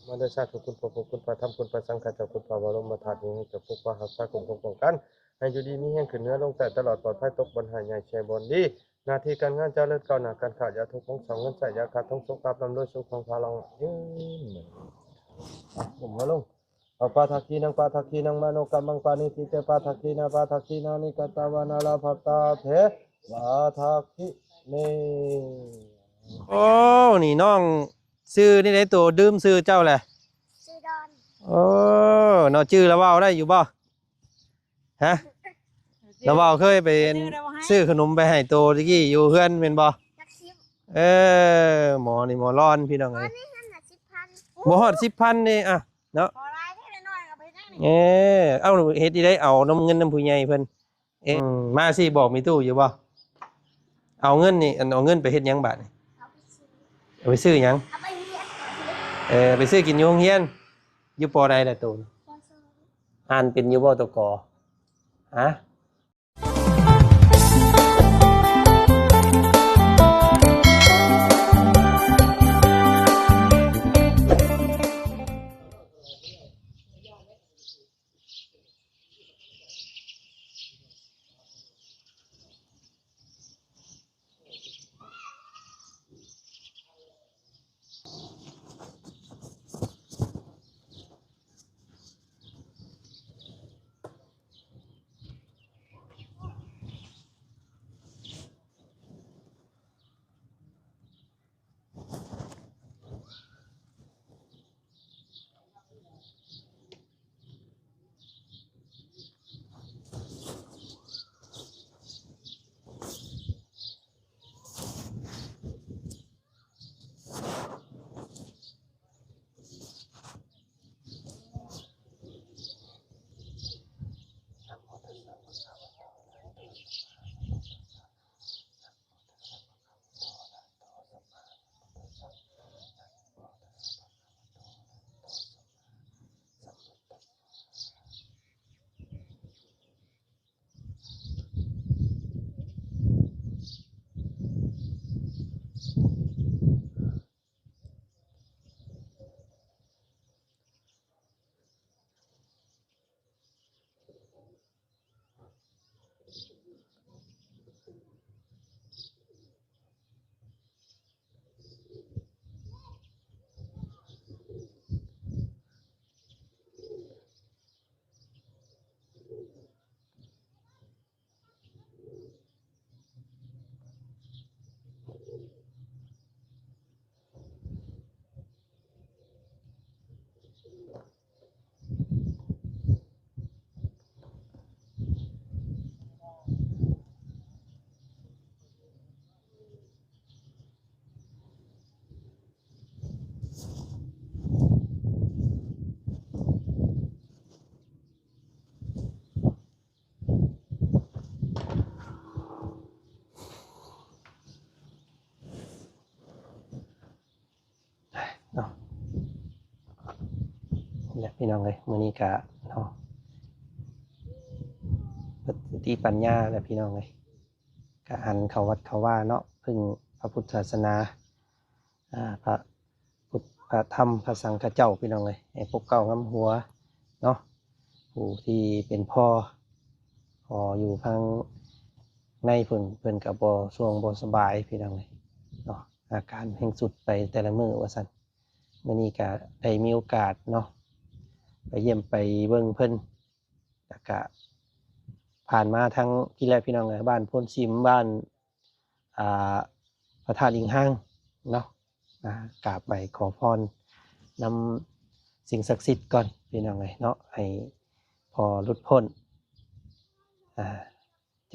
ມາດ້ວຍສາທຸ ຄຸນພະພຸດ ຄຸນພະທຳ ຄຸນພະສັງຄະເຈົ້າ ຄຸນພະບະລົມມະທາດ ທີ່ໃຫ້ເຈົ້າປົກປັກຮັກສາ ຄຸ້ມຄອງປ້ອງກັນ ໃຫ້ຢູ່ດີມີແຮງ ຂຶ້ນເໜືອລົງໃຕ້ ຕະຫຼອດປອດໄພ ຕົກບ່ອນຮ້າຍ ຍ້າຍແຊ່ບ່ອນດີ ໜ້າທີ່ການງານຈະເລີນກ້າວໜ້າ ການຄ້າຢ່າທຸກໝອງຊອງ ເງິນໃຊ້ຢ່າຂາດ ທອງສຸກລາບ ລ່ຳລວຍສຸກຂອງພາລອງ ອືມ ອ່ະ ກົ້ມຫົວລົງ ເອົາ ປາທັກຂີນັງ ປາທັກຂີນັງ ມະໂນກຳມັງ ປານິທິເຕ ປາທັກຂີນາ ປາທັກຂີນານິ ກະຕະວານາລາພັດຕາເທ ປາທັກຂີເນ. ໂອ້ ນີ້ນ້ອງ ຊື່ນີ້ໃດ ໂຕ ລືມຊື່ເຈົ້າແຫຼະ. ຊື່ດອນ. ໂອ້ ເນາະ ຈື່ລະເວົ້າໄດ້ຢູ່ບໍ່? ຮະ? ລະເວົ້າເຄີຍໄປ ຊື້ຂະໜົມໄປໃຫ້ໂຕຕະກີ້ຢູ່ເຮືອນແມ່ນບໍ່? ຫຼັກສິບ. ເອີ ໝໍນີ້ໝໍຫຼອນ ພີ່ນ້ອງເອີຍ. ບໍ່ຮອດສິບພັນນີ້ ອ່ະ ເນາະ ເອີ ເອົາ ເຮັດອີ່ໃດ ເອົານຳເງິນນຳຜູ້ໃຫຍ່ເພິ່ນ. ເອ ມາຊິບອກມີຕູ້ຢູ່ບໍ່? ເອົາເງິນນີ້ ອັນ ເອົາເງິນໄປເຮັດຫຍັງບາດນີ້? ເອົາໄປຊື້ຫຍັງ? ເອົາໄປຮຽນ. ເອີ ໄປຊື້ກິນຢູ່ໂຮງຮຽນ. ຢູ່ ປໍ ໃດລະໂຕ? ປໍ ສອງ. ອ່ານເປັນຢູ່ບໍ່ໂຕ ກ? ຮະ? ເນາະ ນີ້ແຫຼະພີ່ນ້ອງເອີຍ ມື້ນີ້ກະເນາະ ເບິດສະຕິປັນຍາແລ້ວພີ່ນ້ອງເອີຍ ກະຫັນເຂົ້າວັດເຂົ້າວາເນາະ ເພິ່ງພະພຸດທະສາສະໜາ ອາ ພະ ພຸດ ພະທຳ ພະສັງຄະເຈົ້າ ພີ່ນ້ອງເອີຍ ໃຫ້ປົກເກົ້ານຳຫົວເນາະ ຜູ້ທີ່ເປັນພໍ່ ພໍ່ຢູ່ທາງໃນເພິ່ນ ເພິ່ນກະບໍ່ຊ່ວງບໍ່ສະບາຍ ພີ່ນ້ອງເອີຍເນາະ ອາການແຮ່ງສຸດໄປແຕ່ລະມື້ວ່າຊັ້ນ ມື້ນີ້ກະໄດ້ມີໂອກາດເນາະ ໄປຢ້ຽມໄປເບິ່ງເພິ່ນ ແລ້ວກະຜ່ານມາທາງພີ້ແຫຼະ ພີ່ນ້ອງເອີຍ ບ້ານໂພນຊິມ ບ້ານ ອ່າ ພະທາດລິງຮາງເນາະ ອ່າ ກາບໄຫວ້ຂໍພອນນຳສິ່ງສັກສິດກ່ອນ ພີ່ນ້ອງເອີຍເນາະ ໃຫ້ພໍ່ຫຼຸດພົ້ນ ອ່າ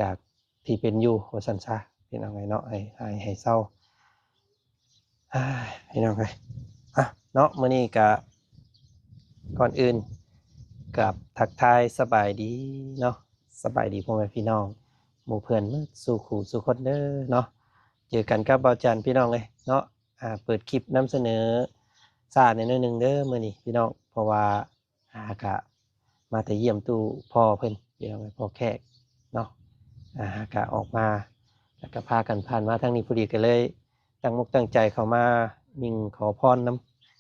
ຈາກທີ່ເປັນຢູ່ວ່າຊັ້ນຊະ ພີ່ນ້ອງເອີຍເນາະ ໃຫ້ຫາຍໃຫ້ເຊົາ ອ່າ ພີ່ນ້ອງເອີຍ ອ່ະ ເນາະ ມື້ນີ້ກະ ກ່ອນອື່ນກາບທັກທາຍສະບາຍດີເນາະ ສະບາຍດີພໍ່ແມ່ພີ່ນ້ອງ ໝູ່ເພື່ອນໝົດສູ່ຄູ່ສູ່ຄົນເດີເນາະ ເຈີກັນກັບບ່າວຈັນ ພີ່ນ້ອງເອີຍເນາະ ອ່າ ເປີດຄລິບນຳສະເໜີຊ້າແດ່ໜ້ອຍໜຶ່ງເດີມື້ນີ້ພີ່ນ້ອງ ເພາະວ່າ ອ່າ ກະມາແຕ່ຢ້ຽມຕູ້ພໍ່ເພິ່ນ ພີ່ນ້ອງເອີຍ ພໍ່ແຂກເນາະ ອ່າ ກະອອກມາ ແລ້ວກະພາກັນຜ່ານມາທາງນີ້ພໍດີ ກະເລີຍຕັ້ງອົກຕັ້ງໃຈເຂົ້າມາຍິ່ງຂໍພອນນຳ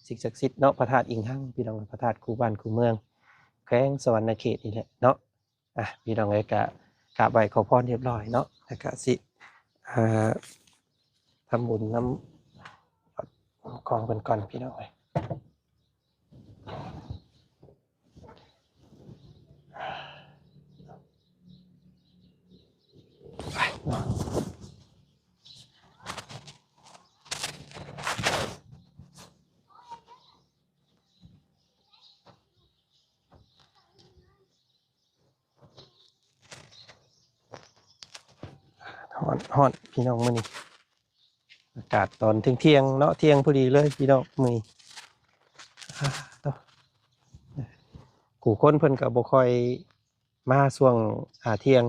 ສິ່ງສັກສິດເນາະ ພະທາດອີງຮັງ ພີ່ນ້ອງ ພະທາດຄູ່ບ້ານຄູ່ເມືອງ ແຂວງສະຫວັນນະເຂດນີ້ແຫຼະເນາະ. ອ່ະ ພີ່ນ້ອງເອີຍ ກະກາບໄຫວ້ຂໍພອນຮຽບຮ້ອຍເນາະ ແລ້ວກະຊິ ອ່າ ທຳບຸນນຳກອງເພິ່ນກ່ອນ ພີ່ນ້ອງເອີຍ. ຮ້ອນ ຮ້ອນ ພີ່ນ້ອງ ມື້ນີ້ ອາກາດຕອນທ່ຽງໆເນາະ ທ່ຽງພໍດີເລີຍພີ່ນ້ອງມື້ນີ້. ອ່າ ໂຕ ຜູ້ຄົນເພິ່ນກໍບໍ່ຄ່ອຍມາຊ່ວງ ອ່າ ທ່ຽງ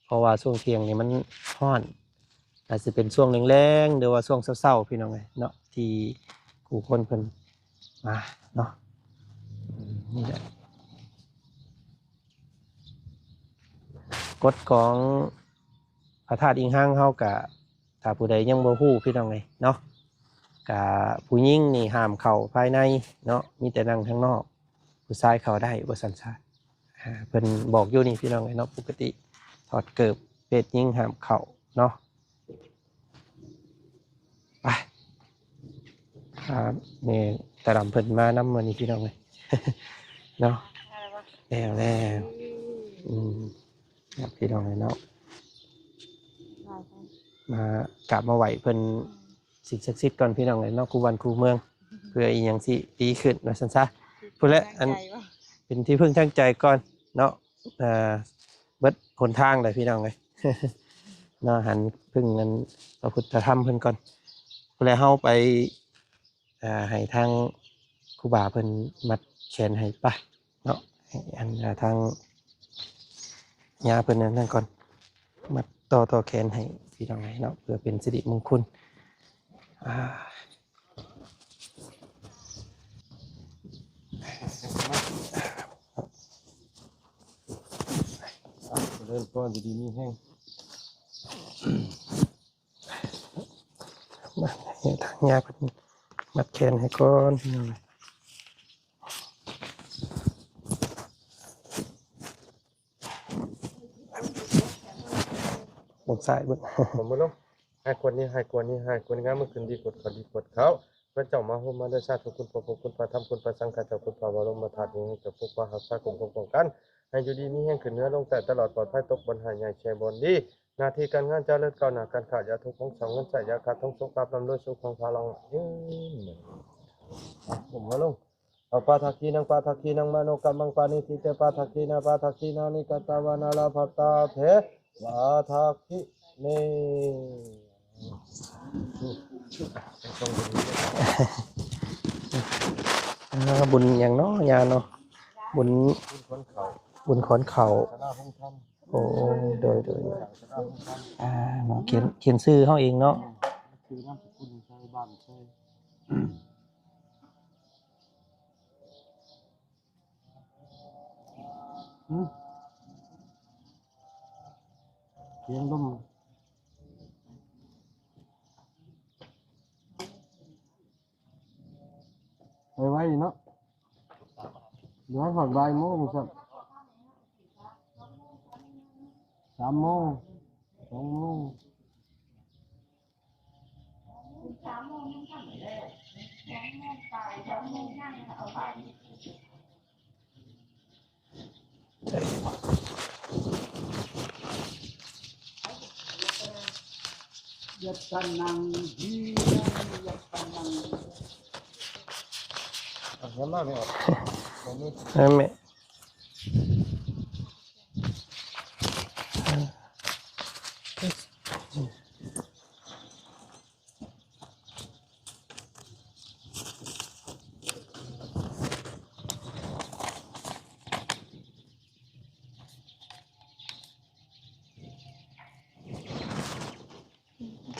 ເພາະວ່າຊ່ວງທ່ຽງນີ້ມັນຮ້ອນ ອາດຊິເປັນຊ່ວງແລງໆ ຫຼືວ່າຊ່ວງເຊົ້າໆ ພີ່ນ້ອງເອີຍເນາະ ທີ່ຜູ້ຄົນເພິ່ນມາເນາະ. ນີ້ແຫຼະ ກົດຂອງພະທາດອີງຮັງເຮົາກະ ຖ້າຜູ້ໃດຍັງບໍ່ຮູ້ພີ່ນ້ອງເອີຍເນາະ ກະຜູ້ຍິງນີ້ຫ້າມເຂົ້າພາຍໃນເນາະ ມີແຕ່ນັ່ງທາງນອກ ຜູ້ຊາຍເຂົ້າໄດ້ວ່າຊັ້ນຊະ. ອ່າ ເພິ່ນບອກຢູ່ນີ້ພີ່ນ້ອງເອີຍເນາະ ປົກກະຕິຖອດເກີບ ເພດຍິງຫ້າມເຂົ້າເນາະ. ໄປ ອ່າ ແມ່ຕາດຳເພິ່ນມານຳມື້ນີ້ພີ່ນ້ອງເອີຍເນາະ. ແລ້ວແລ້ວ ອືມ ພີ່ນ້ອງເອີຍເນາະ ມາກາບມາໄຫວ້ເພິ່ນ ສິ່ງສັກສິດກ່ອນພີ່ນ້ອງເອີຍເນາະ ຄູ່ບ້ານຄູ່ເມືອງ ເພື່ອອີ່ຫຍັງຊິດີຂຶ້ນວ່າຊັ້ນຊະ. ພຸ້ນແຫຼະ ອັນເປັນທີ່ເພິ່ງທາງໃຈກ່ອນເນາະ. ເອີ ເບິດຫົນທາງແຫຼະພີ່ນ້ອງເອີຍເນາະ ຫັນເພິ່ງອັນພະພຸດທະທຳເພິ່ນກ່ອນ. ພຸ້ນແຫຼະ ເຮົາໄປ ອ່າ ໃຫ້ທາງຄູບາເພິ່ນມັດແຂນໃຫ້ປະເນາະ ໃຫ້ອັນ ອ່າ ທາງຍາເພິ່ນອັນນັ້ນກ່ອນ ມັດຕໍ່ ຕໍ່ແຂນໃຫ້ພີ່ນ້ອງເນາະ ເພື່ອເປັນສິລິມົງຄຸນ. ອ່າ ເລີນພອນ ຢູ່ດີມີແຮງ. ມາ ໃຫ້ທາງຍາເພິ່ນມັດແຂນໃຫ້ກ່ອນ ພີ່ນ້ອງເອີຍ. ເບິ່ງຊ້າຍເບິ່ງ ເອົາມືລົງ ໃຫ້ຄວນນີ້ ໃຫ້ຄວນນີ້ ໃຫ້ຄວນງາມ ມື້ຄືນດີກວດເຂົາ ດີກວດເຂົາ. ພະເຈົ້າມາໂຮມມາເດີ ສາທຸ ຄຸນພະພຸດ ຄຸນພະທຳ ຄຸນພະສັງ ຂ້າເຈົ້າ ຄຸນພະບະລົມມະທາດ ມີໃຫ້ເຈົ້າປົກປັກຮັກສາ ຄຸ້ມຄອງປ້ອງກັນ ໃຫ້ຢູ່ດີມີແຮງ ຂຶ້ນເໜືອລົງໃຕ້ ຕະຫຼອດປອດໄພ ຕົກບ່ອນຮ້າຍ ຍ້າຍແຊ່ບ່ອນດີ. ໜ້າທີ່ການງານຈະເລີນກ້າວໜ້າ ການຄ້າຢ່າທຸກ ຂອງສອງເງິນໃຊ້ຢ່າຂາດ ທອງສຸກລາບ ລ່ຳລວຍ ສຸກ ຂອງພາລອງ ອືມ ກົ້ມຫົວລົງ. ອະປາທັກຂີນັງ ປາທັກຂີນັງ ມະໂນກຳມັງ ປານິທິເຕ ປາທັກຂີນາ ປາທັກຂີນານິ ກະຕະວານາລະພັດຕາເຖ ປາທັກຂີເມ. ອ່າ ບຸນຫຍັງເນາະ ຍາເນາະ ບຸນ ບຸນຂອນເຂົ້າ ບຸນຂອນເຂົ້າ. ໂອ້ ໂດຍ ໂດຍ ໂດຍ ອ່າ ເນາະ ຂຽນ ຂຽນຊື່ເຮົາເອງເນາະ ຊື່ນາມສະກຸນໃສ່ ບ້ານໃສ່ ຫືມ ຂຽນລົມ ໄວໆເນາະ ເຫຼືອຮອດບ່າຍໂມງຊ້ຳ ສາມໂມງ ສອງໂມງ ສາມໂມງຍັງທັນແລ້ວ ສອງໂມງປາຍ ສອງໂມງຍັງເອົາໄປ. ຍັດຕານັງ ຍັດຕານັງ ເອົາມາແມ່ອອກ ເອົາແມ່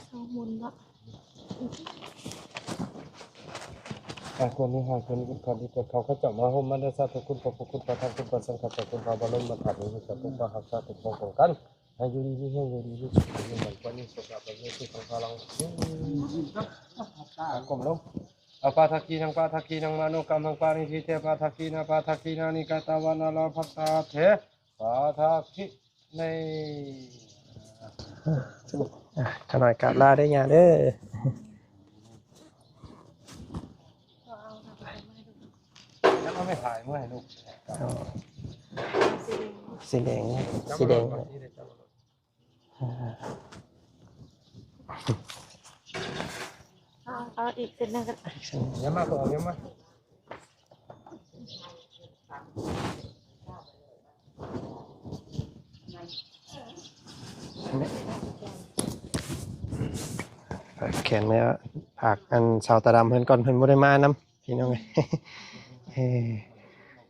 ເອົາໝູນເນາະ ຫ້າຄົນນີ້ ຫ້າຄົນນີ້ ເຂົາ ເຂົາເຈົ້າມາໂຮມມາເດີ ສາທຸ ຄຸນພະພຸດ ຄຸນພະທຳ ຄຸນພະສັງ ຂ້າເຈົ້າ ຄຸນພະບະລົມມະທາດ ມີໃຫ້ເຈົ້າປົກປັກຮັກສາ ຄຸ້ມຄອງປ້ອງກັນ ໃຫ້ຢູ່ດີມີແຮງ ຢູ່ດີມີສຸກ ອາຍຸໝັ້ນຂວັນຍືນ ໂຊກລາບ ລຳລວຍ ສຸກ ຄັງ ພາລັງ. ກົ້ມລົງ. ອະປາທັກຄີນັງ ປາທັກຄີນັງ ມະໂນກຳມັງ ປານິທິເຕ ປາທັກຄີນາ ປາທັກຄີນານິ ກະຕະວານາລາພັດຕາເຖ ປາທັກຄີເນ. ອ່ະ ຂ້ານ້ອຍກາບລາເດີ ຍ່າເດີ. ແລ້ວກໍໄປຖ່າຍເມື່ອໃຫ້ລູກ ເອົາ ສີແດງ ສີແດງ ເອົາ ເອົາອີກເສັ້ນໜຶ່ງກໍໄດ້. ຢ່າມາ ບໍ່ ຢ່າມາ ແຂນເມືອຝາກອັນສາວຕາດຳເພິ່ນກ່ອນ ເພິ່ນບໍ່ໄດ້ມານຳ ພີ່ນ້ອງເອີຍ. ເອີ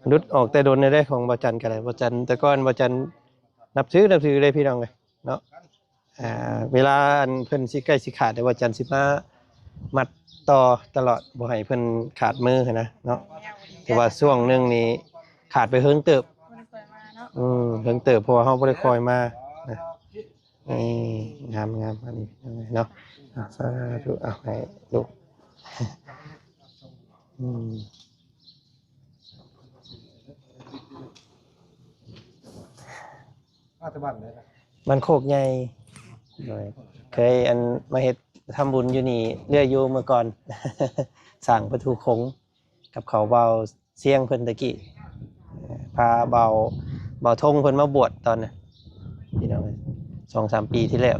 ຫຼຸດອອກແຕ່ດົນແລ້ວເດ້ຂອງບ່າວຈັນກໍໄດ້. ບ່າວຈັນ ແຕ່ກ່ອນບ່າວຈັນນັບຖື ນັບຖືເດ້ ພີ່ນ້ອງເອີຍເນາະ. ອ່າ ເວລາອັນເພິ່ນຊິໃກ້ຊິຂາດ ແຕ່ວ່າຈັນຊິມາມັດຕໍ່ຕະຫຼອດ ບໍ່ໃຫ້ເພິ່ນຂາດມືຫັ້ນນະເນາະ. ແຕ່ວ່າຊ່ວງໜຶ່ງນີ້ຂາດໄປເຫິງເຕີບ ບໍ່ໄດ້ຄ່ອຍມາເນາະ. ອືມ ເຫິງເຕີບ ເພາະວ່າເຮົາບໍ່ໄດ້ຄ່ອຍມານະ. ນີ້ ງາມໆ ອັນນີ້ເນາະ. ອ່າ ສາທຸ ເອົາໃຫ້ລູກ ອືມ ມາແຕ່ບ້ານໃດລະ? ບ້ານໂຄກໃຫຍ່. ໂດຍ ເຄີຍອັນມາເຮັດທຳບຸນຢູ່ນີ້ເລື້ອຍຢູ່ເມື່ອກ່ອນ ສ້າງປະຕູຂົງກັບເຂົາ ບ່າວຊຽງເພິ່ນແຕ່ກີ້ ເອີ ພາບ່າວ ບ່າວທົງເພິ່ນມາບວດຕອນນັ້ນ ພີ່ນ້ອງເອີຍ ສອງສາມປີທີ່ແລ້ວ.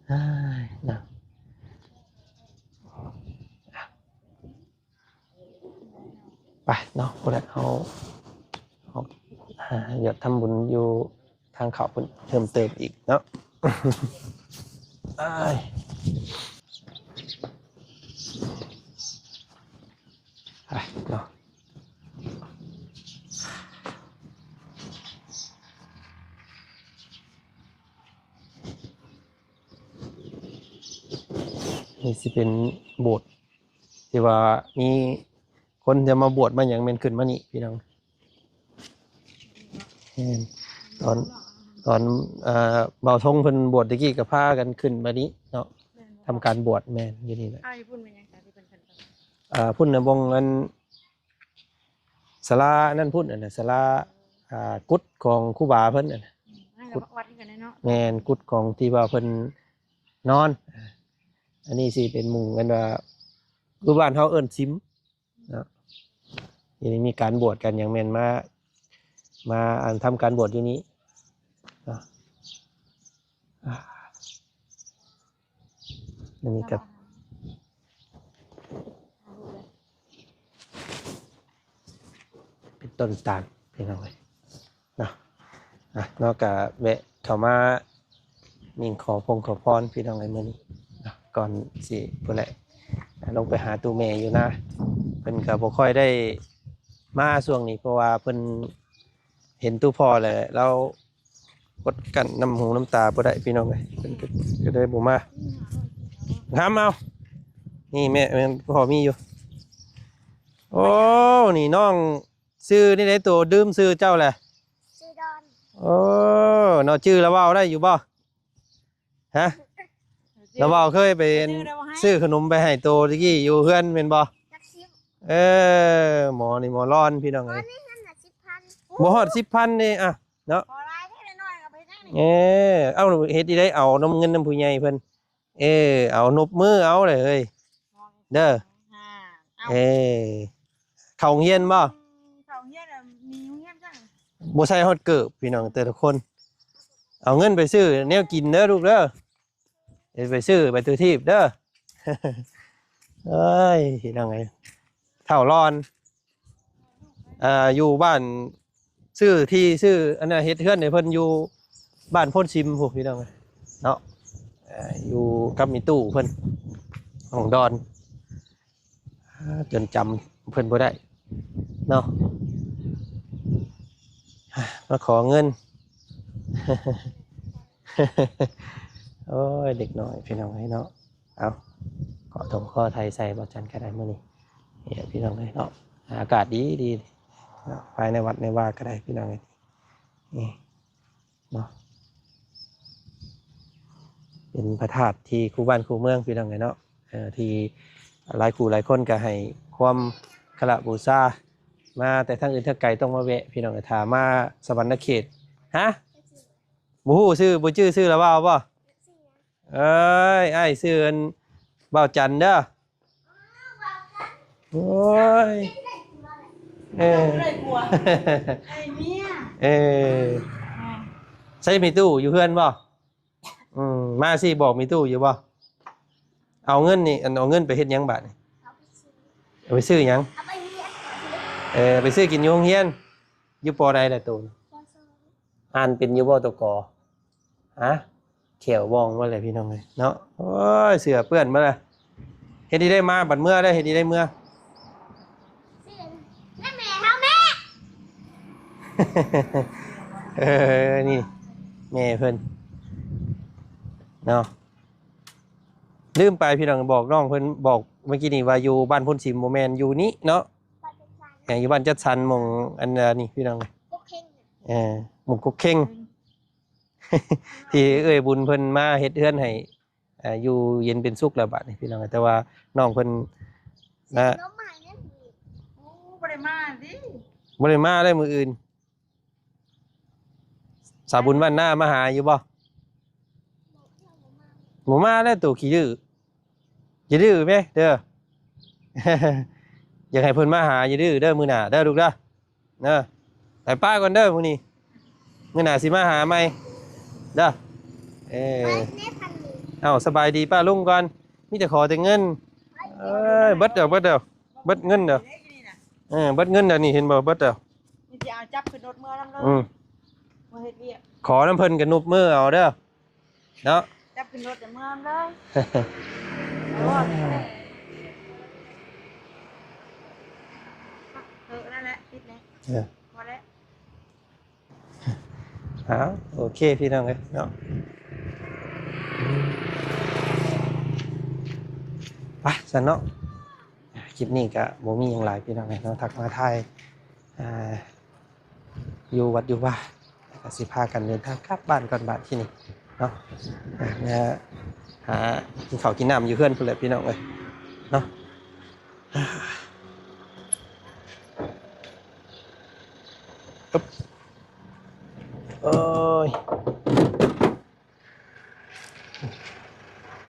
ເອີຍ ນະ. ໄປເນາະ ພຸ້ນແຫຼະ ເຮົາ ເຮົາຫາຢາກທຳບຸນຢູ່ທາງເຂົ້າພຸ້ນເພີ່ມເຕີມອີກເນາະ. ໄປ ໄປເນາະ. ນີ້ຊິເປັນໂບດ ທີ່ວ່າມີຄົນຈະມາບວດມາຫຍັງແມ່ນຂຶ້ນມານີ້ ພີ່ນ້ອງ. ແມ່ນ ຕອນ ຕອນ ເອີ ບ່າວທົງເພິ່ນບວດຕະກີ້ກໍພາກັນຂຶ້ນມານີ້ເນາະ ແມ່ນບໍ່? ທຳການບວດ ແມ່ນ ຢູ່ນີ້ແຫຼະ. ອ້າວ ຢູ່ພຸ້ນແມ່ນຫຍັງຊະ ທີ່ເພິ່ນຂຶ້ນໄປ? ອ່າ ພຸ້ນນະ ບ່ອງອັນ ສາລານັ້ນພຸ້ນ ອັນນະ ສາລາ ອ່າ ກຸດຂອງຄູບາເພິ່ນ ອັນນະ ອືມ ອັນນັ້ນກໍວັດຄືກັນເນາະ. ແມ່ນ ກຸດຂອງທີ່ວ່າເພິ່ນນອນ. ອັນນີ້ຊິເປັນມຸງ ອັນວ່າ ຄືບ້ານເຮົາເອີ້ນສິມເນາະ. ທີ່ນີ້ມີການບວດກັນຫຍັງແມ່ນມາ ມາ ອັນ ທຳການບວດຢູ່ນີ້ເນາະ. ອ່າ ອັນນີ້ກໍເປັນຕົ້ນຕານ ພີ່ນ້ອງເອີຍເນາະ. ອ່ະ ເນາະ ກະແວະເຂົ້າມາຍິງຂໍພົງຂໍພອນ ພີ່ນ້ອງເອີຍ ມື້ນີ້ເນາະ. ກ່ອນຊິ ພຸ້ນແຫຼະ ລົງໄປຫາຕູ້ແມ່ຢູ່ນາ ເພິ່ນກະບໍ່ຄ່ອຍໄດ້ມາຊ່ວງນີ້ ເພາະວ່າເພິ່ນເຫັນຕູ້ພໍ່ແລ້ວ ລາວ ກົດກັ້ນນ້ຳຫູນ້ຳຕາບໍ່ໄດ້ ພີ່ນ້ອງເອີຍ ເພິ່ນກໍ ກໍເລີຍບໍ່ມາ. ຖາມເອົາ ນີ້ແມ່ ແມ່ນ ພໍ່ມີຢູ່. ໂອ້ ນີ້ນ້ອງ ຊື່ນີ້ໃດ ໂຕ ລືມຊື່ເຈົ້າແຫຼະ. ຊື່ດອນ. ໂອ້ ເນາະ ຈື່ລະເວົ້າໄດ້ຢູ່ບໍ່? ຮະ? ລະເວົ້າເຄີຍໄປຊື້ຂະໜົມໄປໃຫ້ໂຕຕະກີ້ຢູ່ເຮືອນແມ່ນບໍ່? ເອີ ໝໍນີ້ໝໍລອນ ພີ່ນ້ອງເອີຍ. ບໍ່ຮອດສິບພັນເດ້ ອ່ະ ເນາະ. ເອີ ເອົາ ເຮັດອີ່ໄດ ເອົານຳເງິນນຳຜູ້ໃຫຍ່ເພິ່ນ. ເອີ ເອົາ ນົບມືເອົາເດີເອີຍ ເດີ. ເອີ ເຂົ້າໂຮງຮຽນບໍ່? ເຂົ້າໂຮງຮຽນ ມີໂຮງຮຽນຈັ່ງ ບໍ່ໃສ່ຮອດເກີບ ພີ່ນ້ອງ ແຕ່ລະຄົນ. ເອົາເງິນໄປຊື້ແນວກິນເດີລູກເດີ. ເອີ ໄປຊື້ ໄປຕູທີ່ບເດີ. ເອີຍ ພີ່ນ້ອງເອີຍ ເຖົ້າລອນ ເອີ ຢູ່ບ້ານ ຊື້ທີ່ ຊື້ອັນນັ້ນ ເຮັດເຮືອນໃຫ້ເພິ່ນຢູ່ບ້ານໂພນຊິມພຸ້ນ ພີ່ນ້ອງເອີຍເນາະ. ເອີ ຢູ່ກັບມີຕູ້ເພິ່ນ ຫ້ອງດອນ. ຈົນຈຳເພິ່ນບໍ່ໄດ້ເນາະ ມາຂໍເງິນ. ໂອ້ຍ ເດັກນ້ອຍ ພີ່ນ້ອງເອີຍເນາະ. ເອົາ ເກາະຖົງເກາະໄທໃສ່ບໍ່ຈັນກໍໄດ້ມື້ນີ້ ນີ້ແຫຼະ ພີ່ນ້ອງເອີຍເນາະ. ອາກາດດີໆເນາະ ພາຍໃນວັດໃນວາກໍໄດ້ ພີ່ນ້ອງເອີຍ ນີ້ເນາະ. ເປັນພະທາດທີ່ຄູ່ບ້ານຄູ່ເມືອງ ພີ່ນ້ອງເອີຍເນາະ ເອີ ທີ່ ຫຼາຍຄູ່ຫຼາຍຄົນກໍໃຫ້ຄວາມເຄົາລົບບູຊາ ມາແຕ່ທາງອື່ນທາງໄກຕ້ອງມາແວະ ພີ່ນ້ອງເອີຍ ຖ້າມາສະຫວັນນະເຂດ. ຮະ? ບໍ່ຮູ້ຊື່ ບໍ່ຈື່ຊື່ລະເວົ້າບໍ່? ເອີຍ ອ້າຍຊື່ອັນ ບ່າວຈັນເດີ. ໂອ້ຍ ເອີ ເອີ ໃຊ້ມີຕູ້ຢູ່ເຮືອນບໍ່? ອືມ ມາຊິບອກມີຕູ້ຢູ່ບໍ່? ເອົາເງິນນີ້ ອັນ ເອົາເງິນໄປເຮັດຫຍັງບາດນີ້? ເອົາໄປຊື້ ເອົາໄປຊື້ຫຍັງ? ເອົາໄປຮຽນ ເອີ ໄປຊື້ກິນຢູ່ໂຮງຮຽນ. ຢູ່ ປ.ໃດລະໂຕ? ປ.ສອງ ອ່ານເປັນຢູ່ບໍ່ໂຕ ກ? ຮະ? ແຂ້ວວອງໝົດແລ້ວ ພີ່ນ້ອງເອີຍເນາະ. ໂອ້ຍ ເສື້ອເປື້ອນໝົດແລ້ວ. ເຮັດດີໄດ້ມາ ບັດເມືອໄດ້ ເຮັດດີໄດ້ເມືອ. ແມ່ເຮົາແມ່ ເອີ ນີ້ແມ່ເພິ່ນເນາະ. ລືມໄປ ພີ່ນ້ອງ ບອກນ້ອງເພິ່ນ ບອກເມື່ອກີ້ນີ້ວ່າຢູ່ບ້ານໂພນສິມ ບໍ່ແມ່ນ ຢູ່ນີ້ເນາະ. ເອີ ຢູ່ບ້ານຈັດສັນ ໝ່ອງອັນນີ້ ພີ່ນ້ອງເອີຍ ກົກເຄັງ ເອີ ໝູ່ກົກເຄັງ ທີ່ເອື້ອຍບຸນເພິ່ນມາເຮັດເຮືອນໃຫ້ ເອີ ຢູ່ເຢັນເປັນສຸກແລ້ວບາດນີ້ ພີ່ນ້ອງເອີຍ. ແຕ່ວ່ານ້ອງເພິ່ນນະ ໂອ້ ບໍ່ໄດ້ມາຕິ ບໍ່ໄດ້ມາເລີຍມື້ອື່ນ. ສາວບຸນບ້ານນາມາຫາຢູ່ບໍ່? ບໍ່ມາແລ້ວ ໂຕຂີ້ດື້. ຢ່າດື້ແມະເດີ ຢາກໃຫ້ເພິ່ນມາຫາ ຢ່າດື້ເດີ ມື້ໜ້າເດີລູກເດີ. ເອີ ໄປປ້າກ່ອນເດີມື້ນີ້ ມື້ໜ້າຊິມາຫາໃໝ່ເດີ. ເອີ ເອົ້າ ສະບາຍດີປ້າລຸງກ່ອນ. ມີແຕ່ຂໍແຕ່ເງິນ. ເອີຍ ເບິດແລ້ວ ເບິດແລ້ວ ເບິດເງິນແລ້ວ. ເອີ ເບິດເງິນແລ້ວນີ້ ເຫັນບໍ່ ເບິດແລ້ວ. ນີ້ຊິເອົາຈັບຂຶ້ນລົດເມືອນຳເລີຍ. ອືມ ມາເຮັດວຽກ ຂໍນຳເພິ່ນກໍນຸບມືເອົາເດີເນາະ. ຈັບຂຶ້ນລົດເມືອນຳເລີຍ. ເອີ ນັ້ນແຫຼະ ຕິດແລ້ວ ເອີ ພໍແລ້ວ. ອ້າວ ໂອເຄ ພີ່ນ້ອງເອີຍເນາະ ໄປຊັ້ນເນາະ. ຄລິບນີ້ກະບໍ່ມີຫຍັງຫຼາຍ ພີ່ນ້ອງເອີຍເນາະ ທັກມາຖ່າຍ ອ່າ ຢູ່ວັດຢູ່ວາ ແລ້ວກະຊິພາກັນເດີນທາງກັບບ້ານກ່ອນບາດທີນີ້ເນາະ. ອ່າ ຫາກິນເຂົ້າກິນນ້ຳຢູ່ເຮືອນພຸ້ນແຫຼະ ພີ່ນ້ອງເອີຍເນາະ. ໂອ້ຍ